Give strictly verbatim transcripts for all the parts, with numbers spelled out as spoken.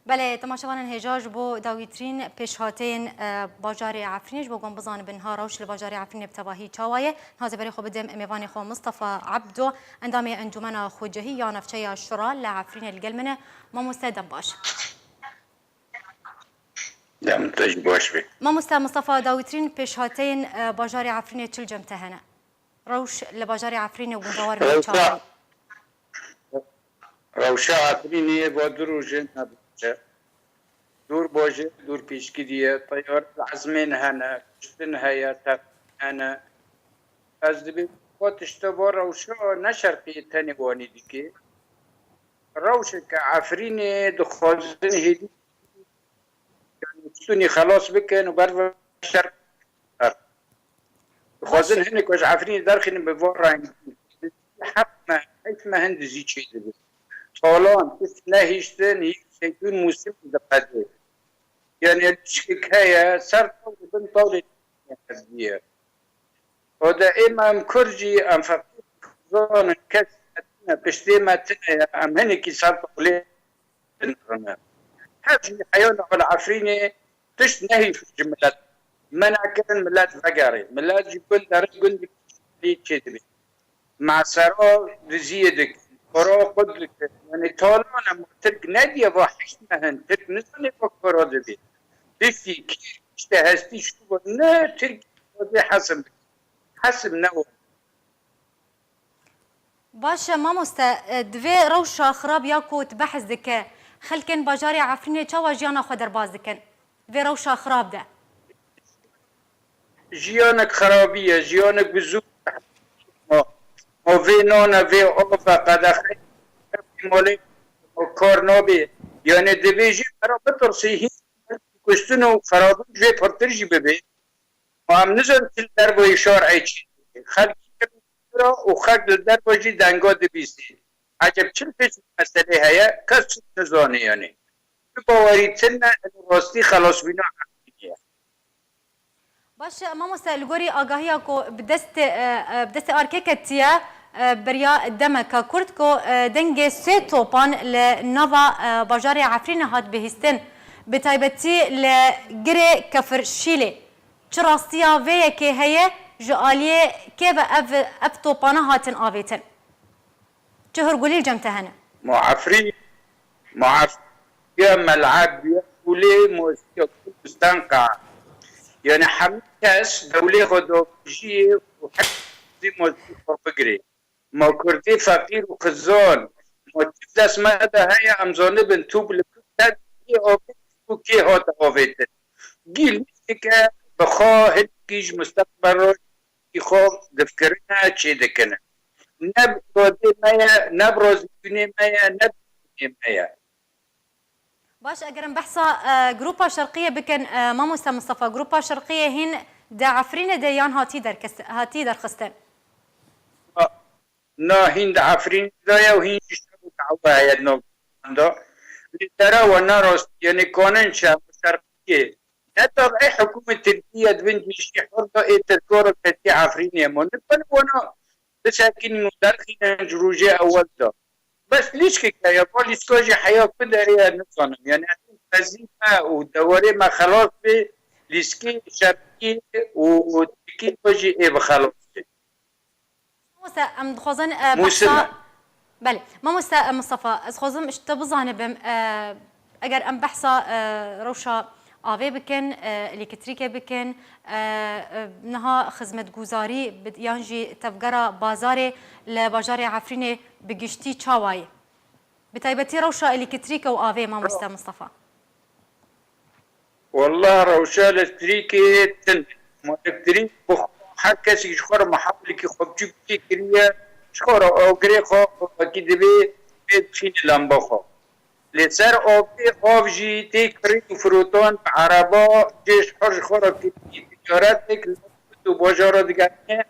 Belê, temaşevanên hêja, ji bo dawîtirîn pêşhateyên, e, bajarê Efrînê, ji bo ku em bizanibin ha rewş li bajarê Efrînê bi tevahî çawa ye, niha ez ê berê xwe bidim mêvanê xwe Mistefa Ebdo, endamê Encûmena Xwecihî ya Navçeya Şura li Efrînê li gel min e. Mamoste, dem baş. Dem te jî baş be. Mamoste Mistefa, dawîtirîn pêşhateyên, e, bajarê Efrînê çi li cem te hene? Rewş li bajarê Efrînê û gundawar me çawa ye? Rewşa Efrînê va du roj e ne baş e. Dûr baş e, dûr piştgirî ye. Teyar li ezmên hene, kuştin heye, teqîn hene. Ez dibêm va tişta va rewşa ne şerqiyê tenê wanî dike. Rewşeke Efrînê dixwazin hêdî, yanî, stûnî xelas bikin û ber ve şer Dixwazin hinek ji Efrînê derxînin bi van rengî. Heft meh, heşt meh hin dizî çêdibe. Talan, tişt nehiştin, hîn zeytûn mûsim diqede. Yanî lişkek heye, ser tawlê bin tawlê diye. O de ê me em Kurd jî, em feqîr zanin, kes me tine, piştê me tine ye, em hinekî ser tawlê dinirine. Her jî heya niha li Efrînê tişt nehîşt ji milet. Mena kirin milet vegerê. Milet ji gund derin gundekî çêdibe. Mesera diziyê dikin. Xora xwe dikin. Yanî talana me Tirk nediye va heşt mehin Tirk nizane va kara dibe. Piştî kî işte hestî şû ne Tirk dê hesim bikin. Hesim ne o. Baş e mamoste, e, di vê rewşa xirab ya ku tu behs dike, xelkên bajarê Efrînê çawa jiyana xwe derbas dikin? Vê rewşa xirab de. Jiyanek xirabî ye, jiyanek bi zû ma, ma vê nane, vê ava, qedexeyê, vê malê, ma kar nabê. Yanî divê jî xera bitirsî, hîn kuştin û xirabin ji vê pirtir jî bibê. Ma em nizanin çi li dervayî şar ê çi. Xelkî kir û xelk li derva jî denga dibîsî. Eceb çi li pêş vê meselê heye? Kes çi nizane yanî. Bi bawerî tune, ev rastî xelasbûna Efrînê ye. Baş e, mamoste, li gorî agahiya ku bi destê, e, e, bi destê ARKê ketiye, e, beriya demeke kurt ku, e, dengê sê topan li nava, e, bajarê Efrînê hat bihîstin, bi taybetî li girê Kefir Şîlê. Çi rastiya vê yekê heye, ji aliyê kê ve ev, ev topane hatin avêtin? Çi hurgulî li cem te hene? Ma Efrîn, ma Efrîn ya Mel'eb ya Kulê Mosîya Kurdistan qa. Yanî hemî kes dewlê xwe dabijiyê û hek zî mosî xwe bigirê. Ma Kurdê feqîr û xizan, ma çi dest me de heye, em zanibin tûb li ser kê avêt û kê hate avêtin. Gî lîsteke bi xwe hinekî ji musteqbel re xwe difikirine çêdikine. Ne bi iradê me ye, ne bi razîbûnê me ye, ne bi bûnê me ye. Baş, eger em behsa, e, Grupa Şerqiyê bikin, e, mamoste Mistefa, Grupa Şerqiyê hîn di Efrînê de yan hatî derkes-, hatî derxistin? Na, na hîn di Efrînê de ye û hîn jî şer û dawî heye di nav de. Lê dera we ne rast, yanî kanin çe Şerqiyê. Ne tav ê hikûmet Tirkî ye di bin cîşî hor de ê Tirka re ketiye Efrînê. Ma nikarin wana bisekînin û derxînin ji rojê ewel de. Bes lîskek heye, va lîska jî heya ku derê ye nizanim. Yanî ez ê qezî me û dewarê me xelas bê, lîskê Şerqiyê û, û Tirkî de jî ê bi xelas bê. Mamoste, em dixwazin, e, Mûsim behsa e. Belê. Mamoste, e, Mistefa, ez xwazim ji te bizanibim, e, eger em behsa, e, rewşa avê bikin, e, elektrîkê bikin, e, e, niha xizmetguzarî bi-, yan jî tevgera bazarê li bajarê Efrînê bi giştî çawa ye? Bi taybetî rewşa elektrîkê û avê, mamoste Mistefa. Wallah rewşa elektrîkê tune. Ma elektrîk bi xwe her kesî ji xwe re mihawilekî xwe biçûk çêkiriye, ji xwe re agirê xwe wekî divê bê dixîne lamba xwe. Lê ser avê, av jî tê kirî û firotan bi ereba cê ji xwe ji xwe re kirî ticaretek li nav û bajara digerîne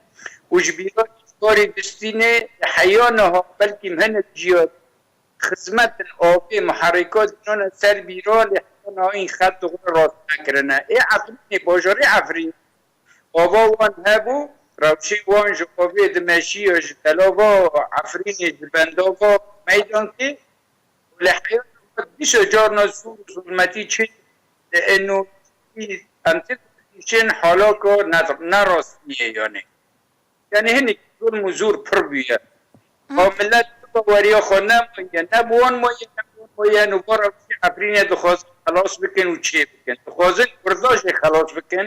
û ji bîra karî distîne heya niha belkî hinek jî ya xizmetên avê muherrîka dînane ser bîra lê heta niha hîn xet dixwe rast nekirine. Ê Efrînê, bajarê Efrînê ava wan hebû, rewşê wan ji avê dimeşiya ji delava Efrînê ji bendava Meydankê û li heya dîsa carna zûr û zûlmetî çê eno em tê dişên halaka ne, ne rastiyê yanî. Yanî hinek zulm û zûr pir bûye. Ew millet bi baweriya xwe nemaye, ne bi wan maye, ne bi wan maye, û vara wî Efrînê dixwazin xelas bikin û çê bikin. Dixwazin Kurda jî xelas bikin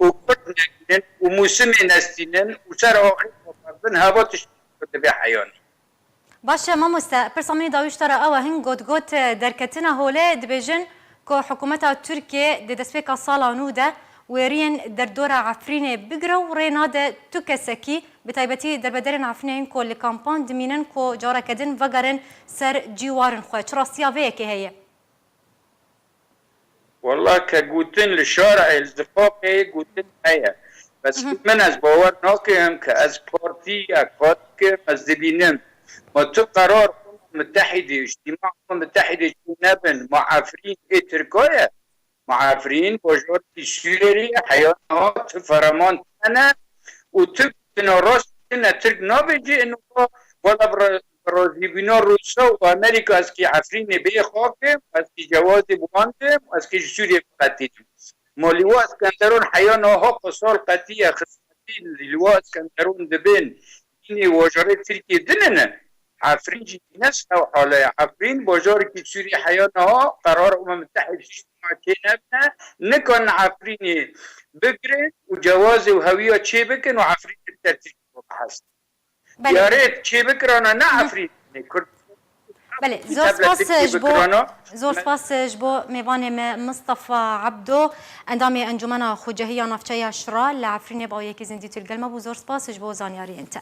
û Kurd negînin û mûsimê nestînin û ser axê xwe berdin, heva tiştê dibe heyanî. Baş e mamoste, pirsa min î dawî ji te re ew e, hin gotgot, e, derketina holê dibêjin ku hikûmeta Tirkiyê di destpêka sala nû de wêriyên derdora Efrînê bigire û rê nade tu kesekî, bi taybetî derbederên Efrînê yên ku li kampan dimînin ku careke din vegerin ser cîwarên xwe. Çi rastiya vê yekê heye? Wela ke gotin li şarê, li zifaqê gotin heye. Bes Mhm. min ez bawer nakim ke ez partî, AK Partî kim, ez dibînim. Ma tu qerar Umem Mitehîdê, îctîma Umem Mitehîdê çû nebin, ma Efrîn ê Tirka ye? Ma Efrîn bajarekî Sûriyê ye, heya niha tu ferman tine û tu gotina rast tine, Tirk nabêjî, ino wela bi re-, bi razîbûna Rûsa û Amerîka ez kî Efrînê bê xakim, ez kî cewazê bi wan dim, ez kî ji Sûriyê biqetînim. Ma Lîwa Eskenderon heya niha qisal qetiye, xizmetî Lîwa Eskenderon dibin, hînê wajarê Tirkiyê dinine. Efrîn jî ne ew hale ye. Efrîn bajarekî Sûrî heya niha qerar Umem Mitehîd hîç ma çê nebine, nikarin Efrînê bigirin û cewazê û hewiya çê bikin û Efrînê bide Tirkiyê bihestin. Belê. Diyarê çê bikirana ne Hı. Efrînê, Kurd Belê, zor spas ji bo, zor spas ji bo mêvanê me Mistefa Ebdo, endamê Encûmena Xucehiya Navçeya Şira li Efrînê, bi awiyekî zindî tu li gel me bû. Zor spas ji bo zanyariyên te.